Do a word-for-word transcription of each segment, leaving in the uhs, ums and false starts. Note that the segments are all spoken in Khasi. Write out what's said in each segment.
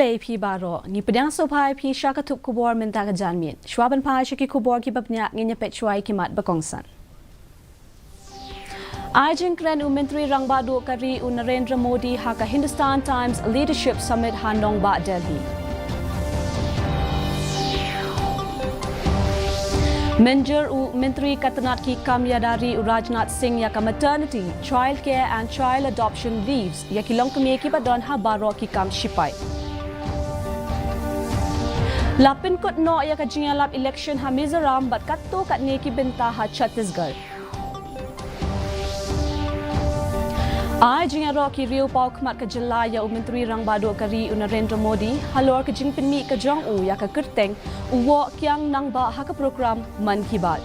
Te phi baroh, ngi pdiang sngewbha ïa phi sha ka thup khubor mynta ka janmiet. Shuwa ban phai sha ki khubor kiba bniah, ngin ïa peit shuwa ïa ki mat ba kongsan. Ai jingkren u Myntri Rangbah Duh ka ri u Narendra Modi ha ka Hindustan Times Leadership Summit ha nongbah Delhi. Mynjur u Myntri ka tnat ki kam ïada ri u Rajnath Singh ïa ka maternity, child care and child adoption leaves ïa ki longkmie kiba don ha baroh ki kam shipai. La pynkut noh ïa ka jingïalap election ha Mizoram bad katto katne ki bynta ha Chhattisgarh. Ai jingïaroh ki riew paw khmat ka jylla ïa u Myntri Rangbah Duh ka ri u Narendra Modi halor ka jingpynmih ka jong u ïa ka kyrteng U Woh Kiang Nangbah ha ka program Mann Ki Baat.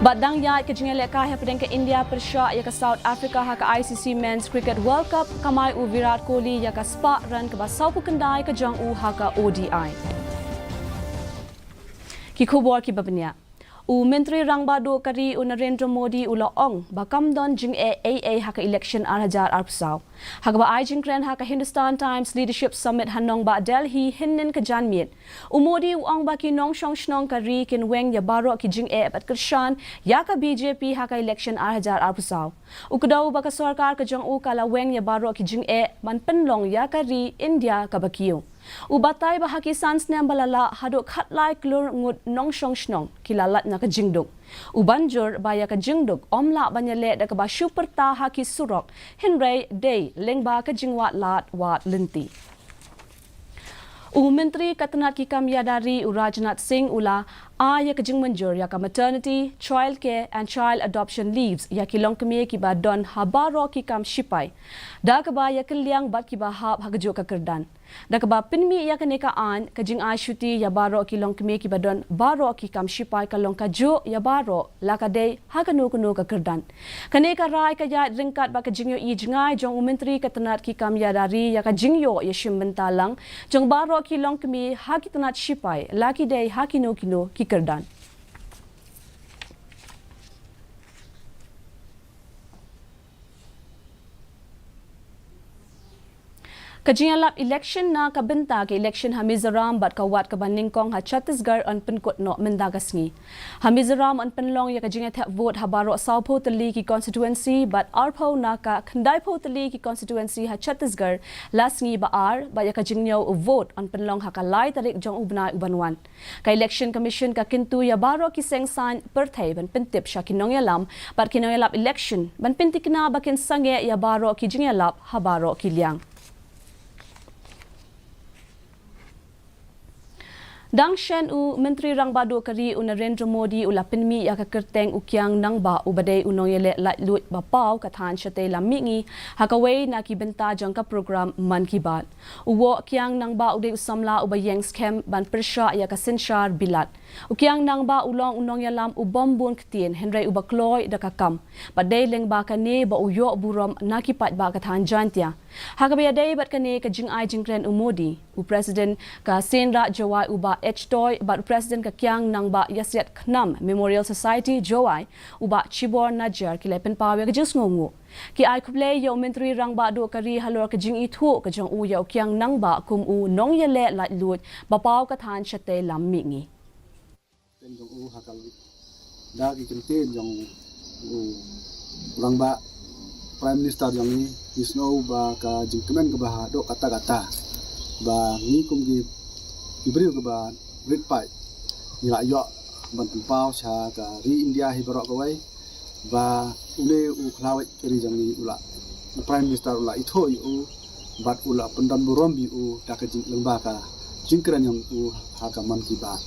Bad dang ïaid ka jingïalehkai hapdeng ka India pyrshah ïa ka South Africa ha ka I C C Men's Cricket World Cup, kamai u Virat Kohli ïa ka spah run kaba sawphew khyndai ka jong u ha ka O D I. Ki khubor kiba bniah. U Myntri Rangbah Duh ka ri u Narendra Modi u la ong ba kam don jingeh ei ei ha ka election ar hajar arphew saw. Ha kaba ai jingkren ha ka Hindustan Times Leadership Summit ha nongbah Delhi hynnin ka janmiet, u Modi u ong ba ki nongshong shnong ka ri kin weng ïa baroh ki jingeh bad kyrshan ïa ka B J P ha ka election ar hajar arphew saw. U kdew ba ka sorkar ka jong u ka la weng ïa baroh ki jingeh ban pynlong ïa ka ri India kaba kiew. U batai ba ha ki san snem ba la lah, haduh khatlai klur ngut nongshong shnong ki la lait na ka jingduk. U ban jur ba ïa ka jingduk ym lah ban ïaleh da kaba shu pyrta ha ki surok, hynrei dei lyngba ka jingwad lad wad lynti. U Myntri ka tnat ki kam ïada ri u Rajnath Singh u la ai ïa ka jingmynjur ïa ka maternity, child care and child adoption leaves ïa ki longkmie kiba don ha baroh ki kam shipai, da kaba ïakylliang bad kiba hap ha kajuh ka kyrdan. Da kaba pynmih ïa kane ka aiñ, ka jingai shuti ïa baroh ki longkmie kiba don baroh ki kam shipai ka long kajuh ïa baroh, la ka dei ha kano kano ka kyrdan. Kane ka rai ka ïaid ryngkat bad ka jingïohi jngai jong u Myntri ka tnat ki kam ïada ri ïa ka jingïoh ïashim bynta lang jong baroh ki longkmie ha ki tnat shipai, la ki dei ha kino kino ki kyrdan. Ka jingïalap election na ka bynta ka election ha Mizoram bad ka wad kaba nyngkong ha Chhattisgarh yn pynkut noh mynta ka sngi. Ha Mizoram yn pynlong ïa ka jingïathep vote ha baroh sawphew tylli ki constituency bad arphew na ka khyndaiphew tylli ki constituency ha Chhattisgarh la sngi ba ar, bad ïa ka jingnïew vote yn pynlong ha ka lai tarik jong u bnai u ban wan. Ka Election Commission ka kyntu ïa baroh ki seng saiñ pyrthei ban pyntip sha ki nongïalam bad ki nongïalap election ban pyntikna ba kin sangeh ïa baroh ki jingïalap ha baroh ki liang. Dang shen u Myntri Rangbah Duh ka ri u Narendra Modi u la pynmih ïa ka kyrteng u Kiang Nangbah uba dei u nongïaleh laitluid ba paw ka thaiñ shatei lam mihngi ha kawei na ki bynta jong ka program Mann Ki Baat. U Woh Kiang Nangbah u dei u samla uba ïeng skhem ban pyrshah ïa ka synshar bilat. U Kiang Nangbah u long u nongïalam u bym bun ktien hynrei uba kloi da ka kam. Bad dei lyngba kane ba u ïoh burom na ki paidbah ka thaiñ Jaintia. Ha kaba ïadei bad kane ka jingai jingkren u Modi, u President ka Seng Raij Jowai u Bah H Toi bad u President ka Kiang Nangbah Ïasiat Khnam Memorial Society Jowai u Bah Chibor Najiar ki la pynpaw ïa ka jingsngewnguh. Ki ai khublei ïa u Myntri Rangbah Duh ka ri halor ka jingithuh ka jong u ïa u Kiang Nangbah kum u nongïaleh laitluid ba paw ka thaiñ shatei lam mihngi. Ktien jong u ha ka, da ki ktien jong u Rangbah Prime Minister jong ngi, ngi sngew ba ka jingkmen kaba haduh katta katta ba ngi kum ki, ki briew kiba rit paid ngi la ïoh ban pynpaw sha ka ri India hi baroh kawei ba une u khlawait ka ri jong ngi u la, u Prime Minister u la ithuh ïa u bad u la pyndon burom ïa u da ka jing, lyngba ka jingkren jong u ha ka Mann Ki Baat.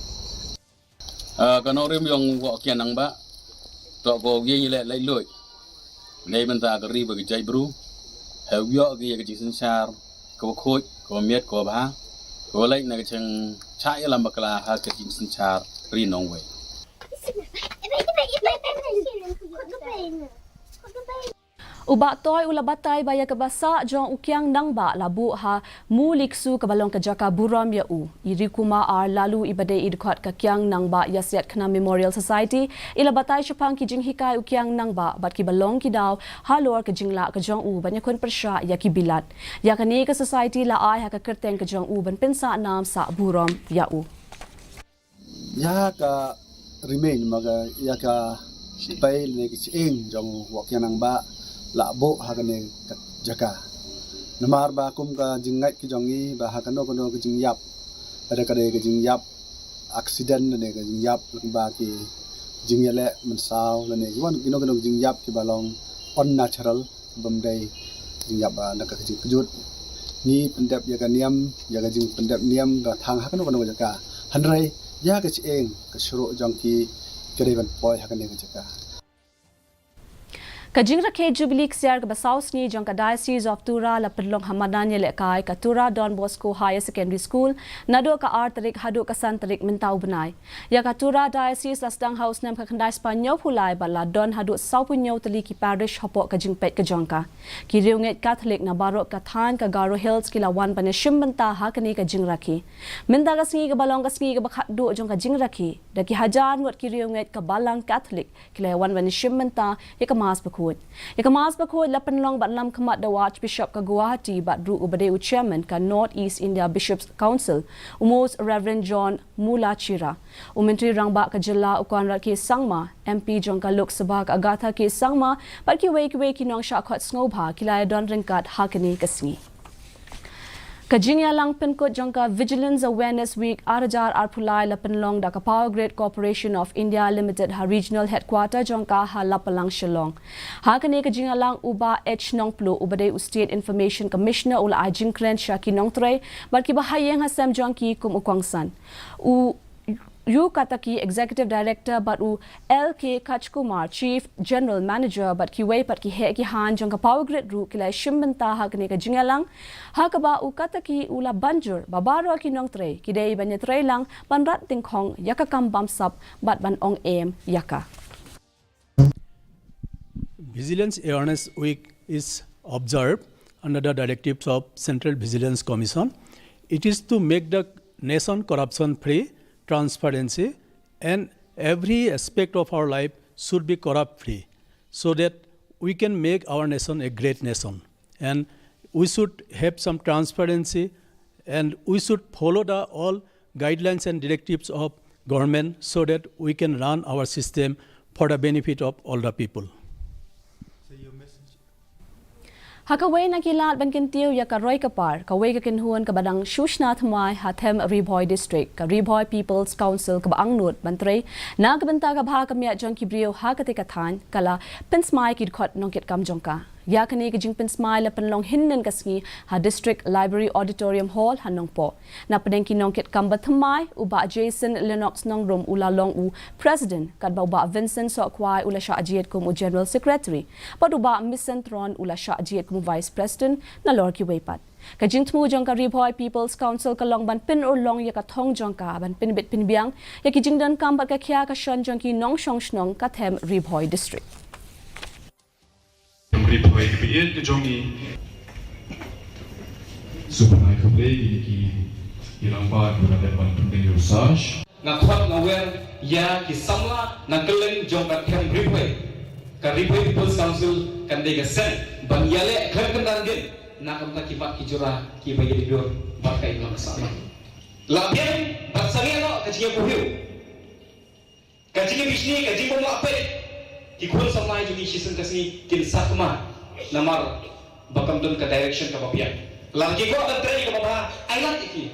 Ah, ka nongrim jong u Woh Kiang Nangbah, to ko ïeng ïaleh laitluid. Dei mynta ka ri ba ki jaitbru, ha u ïoh ki ïa ka jingsynshar kaba khuid, kaba miat, kaba bha, kaba leit na ka jingshah ïalam bakla ha ka jingsynshar ri nongwei. U U Bah Toi u la batai ba ïa ka basa jong u Kiang Nangbah la buh ha Muliksu kaba long ka jaka burom ïa u. I Rikuma R Lalu iba dei i dkhot ka Kiang Nangbah Ïasiat Khnam Memorial Society i la batai shaphang ki jinghikai u Kiang Nangbah bad kiba long ki daw halor ka jinglah ka jong u ban ïakhun pyrshah ïa ki bilat. Ïa kane ka society la ai ha ka kyrteng ka jong u ban pynsah nam sah burom ïa u. Ïa ka remain ma ka ïa ka pei lane ka shyieng jong u Bah Kiang Nangbah la buh ha kane ka jaka. Namar ba kum ka jingngeit ka jong ngi ba ha kano kano ka jingïap, lada ka dei ka jingïap accident lane ka jingïap lyngba ki jingïaleh mynsaw lane ki wan kino kino ka jingïap kiba long unnatural, bym dei jingïap ba na ka jingkjut. Ngi pyndep ïa ka niam, ïa ka jingpyndep niam ba thang ha kano kano ka jaka. Hynrei ïa ka shyieng ka shruh jong ki ka dei ban poi ha kane ka jaka. Ka jingrakhe Jubilee Ksiar kaba saw sngi jong ka Diocese of Tura la pynlong ha madan ïalehkai ka Tura Don Bosco Higher Secondary School naduh ka ar tarik haduh ka san tarik mynta u bnai. Ïa ka Tura Diocese la sdang ha u snem ka khyndai spah hynñiewphew lai bad la don haduh sawphew hynñiew tylli ki parish hapoh ka jingpeit ka jong ka. Ki riewngeit Katholik na baroh ka thaiñ ka Garo Hills ki la wan ban ïashim bynta ha kane ka jingrakhe. Mynta ka sngi kaba long ka sngi kaba khatduh jong ka jingrakhe, da ki hajar ngut ki riewngeit ka Balang Katholik ki la wan ban ïashim bynta ïa ka Mass Bakhuid. Ïa ka Mass Bakhuid la pynlong bad lam khmat da u Archbishop ka Guwahati bad ruh uba dei u Chairman ka North East India Bishops Council, u Most Reverend John Mulachira. U Myntri Rangbah ka Jylla u Conrad K Sangma, M P jong ka Lok Sabha ka Agatha K Sangma bad kiwei kiwei ki nongshah khot sngewbha ki la ïadon ryngkat ha kane ka sngi. Ka jingïalang pynkut jong ka Vigilance Awareness Week ar hajar arphew lai la pynlong da ka Power Grid Corporation of India Limited ha Regional Headquarter jong ka ha Lapalang Shillong. Ha kane ka jingïalang u Bah H Nongpluh uba dei u State Information Commissioner u la ai jingkren sha ki nongtrei bad kiba ha ïing ha sem jong ki kum u kongsan. U U Kataki, Executive Director, bad u L K Kachkumar, Chief General Manager, bad kiwei pat ki heh ki haiñ jong ka Power Grid ruh ki la ïashim bynta ha kane ka jingïalang, ha kaba u Kataki u la ban jur ba baroh ki nongtrei ki dei ban ïatrei lang ban rat dyngkhong ïa ka kam bamsap bad ban ong em ïa ka. Vigilance Awareness Week is observed under the directives of Central Vigilance Commission. It is to make the nation corruption free, transparency, and every aspect of our life should be corrupt free, so that we can make our nation a great nation. And we should have some transparency, and we should follow the all guidelines and directives of government, so that we can run our system for the benefit of all the people. Ha kawei na ki lad ban kyntiew ïa ka roi ka par, kawei ka kynhun kaba dang shu shna thymmai ha Them Ri Bhoi District, ka Ri Bhoi People's Council, kaba angnud ban trei na ka bynta ka bha ka miat jong ki briew ha katei ka thaiñ, ka la pynsmai ki dkhot nongkitkam jong ka. Ïa kane ka jingpynsmai la pynlong hynnin ka sngi ha District Library Auditorium Hall ha Nongpoh. Na pdeng ki nongkitkam ba thymmai, u Bah Jason Lennox Nongrum u la long u President, katba u Bah Vincent Sohkhwai u la shah jied kum u General Secretary, bad u Bah Misentron u la shah jied kum u Vice President, nalor kiwei pat. Ka jingthmu jong ka Ri Bhoi People's Council ka long ban pynurlong ïa ka thong jong ka, ban pynbit pynbiang ïa ki jingdonkam bad ka khia ka shon jong ki nongshong shnong ka Them Ri Bhoi District. Ri Bhoi ka jong ngi. Sngewbha khublei ïa ki, ki rangbah kiba la dep ban pyndeng ïa u sah. Nga khot nga wer ïa ki samla na kylleng jong ka Them Ri Bhoi. Ka Ri Bhoi People's Council kan dei ka seng ban ïaleh khlem kyndandin na ka bynta ki mat ki jura kiba ïadei dur bad ka imlang sahlang. La biang bad sangeh noh ka jingïakohiew. Ka jingïabishni, ka jingbymlah peit. Ki khun samla jong ngi shisien ka sngi kin sakma namar ba kam don ka direction kaba biang. Lada ki kwah ban trei kaba bha, ai lad ïa ki.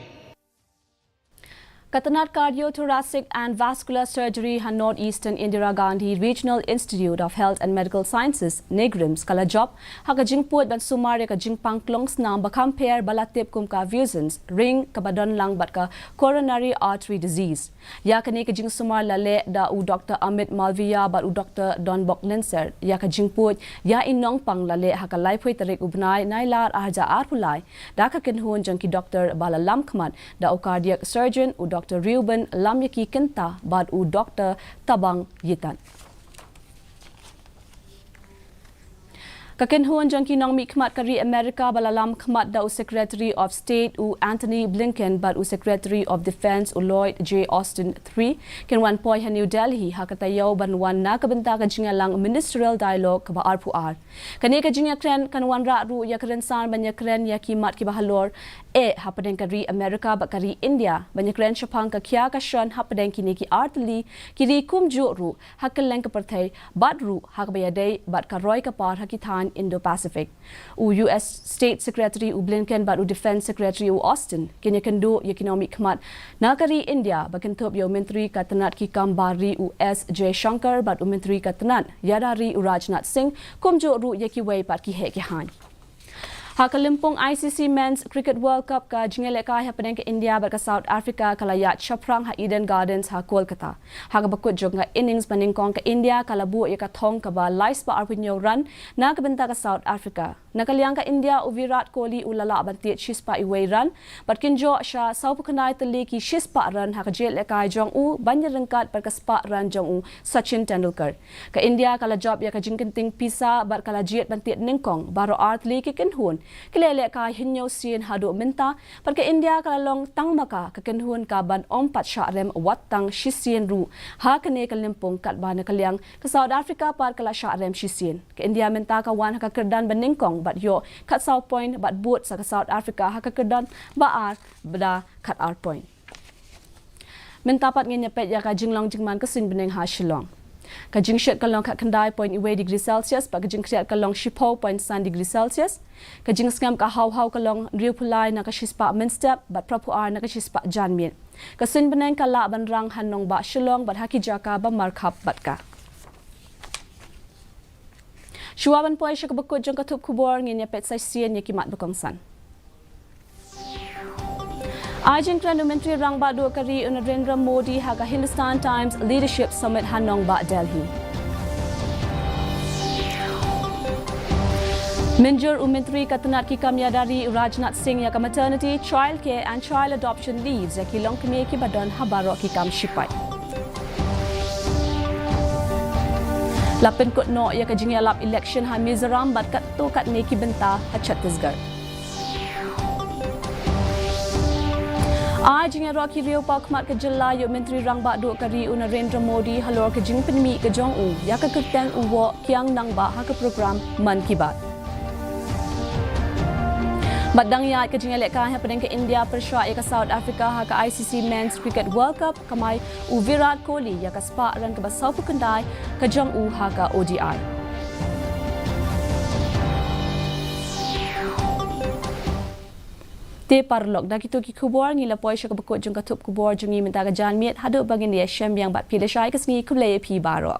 Ka tnat Cardiothoracic and Vascular Surgery ha North Eastern Indira Gandhi Regional Institute of Health and Medical Sciences, NEIGRIHMS, ka la jop ha ka jingpud ban sumar ïa ka jingpang klong snam ba kham pher ba la tip kum ka VUSNs, ring kaba don lang bad ka coronary artery disease. Ïa kane ka jingsumar la leh da u Doctor Amit Malviya bad u Doctor Donbok Lynsert. Ïa ka jingpud ïa i nongpang la leh ha ka laiphew tarik u bnai Nailar ar hajar arphew lai da ka kynhun jong ki doktor ba la lam khmat da u cardiac surgeon, u Doctor Reuben Lamïaki Kynta bad u Doctor Tabang Yitat. Ka kynhun jong ki nongmihkhmat ka ri Amerika ba la lam khmat da u Secretary of State u Antony Blinken bad u Secretary of Defense u Lloyd J Austin three kin wan poi ha New Delhi ha ka taïew ban wan na ka bynta ka jingïalang Ministerial Dialogue kaba arphew ar. Kane ka jingïakren kan wanrah ruh ïa ka rynsan ban ïakren ïa ki mat kiba halor eh hapdeng ka ri Amerika bad ka ri India ban ïakren shaphang ka khia ka shon hapdeng kine ki artylli ki ri kumjuh ruh ha kylleng ka pyrthei bad ruh ha kaba ïadei bad ka roi ka par ha ki thaiñ Indo-Pacific. U U S State Secretary u Blinken bad u Defense Secretary u Austin kin ïakynduh ïa ki nongmihkhmat na ka ri India ba kynthup ïa u Myntri ka tnat ki kam bar ri u S Jaishankar bad u Myntri ka tnat ïada ri u Rajnath Singh kumjuh ruh ïa kiwei pat ki heh ki haiñ. Ha ka lympung I C C Men's Cricket World Cup, ka jingïalehkai hapdeng ka India bad ka South Africa ka la ïaid shaphrang ha Eden Gardens ha Kolkata. Ha kaba kut jong ka innings ba nyngkong, ka India ka la buh ïa ka thong kaba lai spah arphew hynñiew run na ka bynta ka South Africa. Na ka liang ka India, u Virat Kohli u la lah ban tied shi spah uwei run bad kynjoh sha sawphew khyndai tylli ki shi spah run ha ka jingïalehkai jong u ban ïaryngkat bad ka spah run jong u Sachin Tendulkar. Ka India ka la jop ïa ka jingkynting pisa bad ka la jied ban tied nyngkong baroh artylli ki kynhun ki la ïalehkai hynñiew sien haduh mynta, bad ka India ka la long tang ma ka ka kynhun kaban ym pat shah rem wat tang shisien ruh ha kane ka lympung, katba na ka liang ka South Africa pat ka la shah rem shisien. Ka India mynta ka wan ha ka kyrdan ba nyngkong bad ïoh khatsaw point bad bud sa ka South Africa ha ka kyrdan ba ar bad khatar point. Mynta pat ngin ïa peit ïa ka jinglong jingman ka suiñbneng ha Shillong. Ka jingshit ka long khatkhyndai point uwei degree Celsius bad ka jingkhriat ka long shiphew point san degree Celsius. Ka jingsngap ka haw haw ka long hynriewphew lai na ka shispah mynstep bad phraphew ar na ka shispah janmiet. Ka suiñbneng ka lah ban rang ha nongbah Shillong bad ha ki jaka ba markhap bad ka. Shuwa ban poi sha kaba kut jong ka thup khubor, ngin ïa peit sa shisien ïa ki mat ba kongsan. Ai jingkren u Myntri Rangbah Duh ka ri u Narendra Modi ha ka Hindustan Times Leadership Summit ha nongbah Delhi. Mynjur u Myntri ka tnat ki kam ïada ri u Rajnath Singh ïa ka Maternity, Child Care and Child Adoption Leaves ïa ki longkmie kiba don ha baroh ki kam shipai. La pynkut noh ïa ka jingïalap election ha Mizoram bad katto katne ki bynta ha Chhattisgarh. Ai jingïaroh ki riew paw khmat ka jylla ïa u Myntri Rangbah Duh ka ri u Narendra Modi halor ka jingpynmih ka jong u ïa ka kyrteng u Woh Kiang Nangbah ha ka program Mann Ki Baat. Bad dang ïaid ka jingïalehkai hapdeng ka India pyrshah ïa ka South Africa ha ka I C C Men's Cricket World Cup, kamai u Virat Kohli ïa ka spah run kaba sawphew khyndai ka jong u ha ka O D I. Te paralok, da kito ki khubor ngi la poi sha kaba kut jong ka thup khubor jong ngi mynta ka janmiet, haduh ba ngin ïa shem biang bad phi lashai ka sngi, khublei ïa phi baroh.